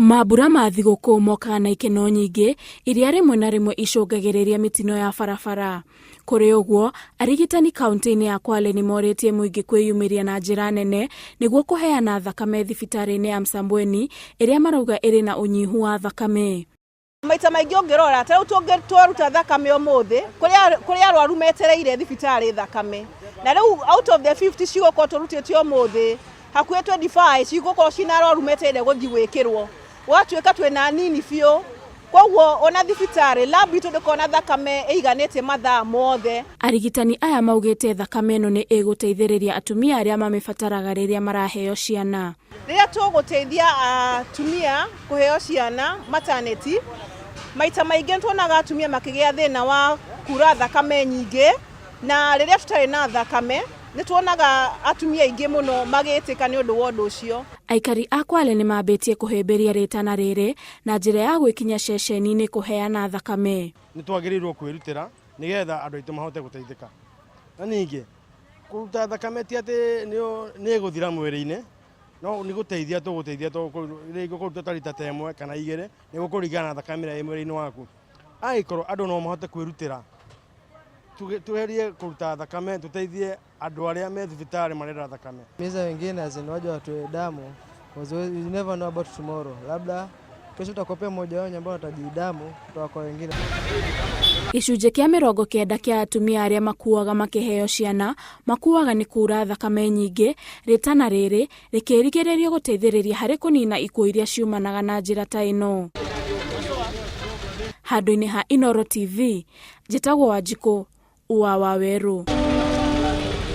Mambura ma thigũkũ mokaga na ikeno nyingĩ iria rĩmwe na rĩmwe icũngagĩrĩria mĩtino ya barabara. Kũrĩ ũguo, arigitani kaunti-inĩ ya Kwale nĩ morĩtie mũingĩ kwĩyumĩria na njĩra nene nĩguo kũheana thakame thibitarĩ-inĩ ya Msambweni ĩrĩa marauga ĩrĩ na ũnyihu wa thakame. Maita maingĩ ũngĩrora ta rĩu twaruta thakame ũmũthĩ kũrĩ arwaru metereire thibitarĩ thakame na rĩu out of the 50 cigũkorwo tũrutĩte ũmũthĩ hakuhĩ 25 cigũkorwo ciĩna arwaru metereire gũthiĩ gwĩkĩrwo gwatuĩka twĩna nini biũ koguo ona thibitarĩ lab itũ ndĩkoragwo na thakame ĩiganĩtie mathaa mothe. Arigitani aya maugĩte thakame ĩno nĩ ĩgũteithĩrĩria atumia arĩa mamĩbataraga rĩrĩa maraheo ciana. Rĩrĩa tũgũteithia atumia kũheo ciana maternity, maita maingĩ nĩtuonaga atumia makĩgĩa thĩna wa kura thakame nyingĩ, na rĩrĩa tũtarĩ na thakame nĩtuonaga atumia aingĩ mũno magĩtĩka nĩ ũndũ wa ũndũ ũcio. Aikari a Kwale nĩ mambĩtie kũhĩmbĩria rĩtana rĩrĩ na njĩra ya gwĩkinya ceceni-inĩ kũheana thakame. Nĩ twagĩrĩirwo kwĩrutĩra nĩgetha andũ aitũ mahote gũteithĩka. Na ningĩ kũruta thakame ti atĩ nĩ ĩgũthira mwĩrĩ-inĩ, no nĩ gũteithia tũgũteithia rĩngĩ ũkũruta ta rita ta ĩmwe kana igĩrĩ, nĩ gũkũringana na thakame ĩrĩa ĩ mwĩrĩ-inĩ waku. Angĩkorwo andũ no mahote kwĩrutĩra, tugerie kũruta thakame tũteithie andũ arĩa me thibitarĩ marenda thakame. Himiza wengine as in waje watoe damu because you never know about tomorrow. Labda kesho utakopea mmoja wao ambao anahitaji damu kutoka kwa wengine. Gĩcunjĩ kĩa 90 kĩa atumia arĩa makuaga makĩheo ciana makuaga nĩ kuura thakame nyingĩ, rĩtana rĩrĩ rĩkĩrigĩrĩrio gũteithĩrĩria harĩ kũnina ikuũ iria ciumanaga na njĩra ta ĩno. Handũ-inĩ ha Inooro TV, njĩtagwo Wanjikũ wa Wawerũ.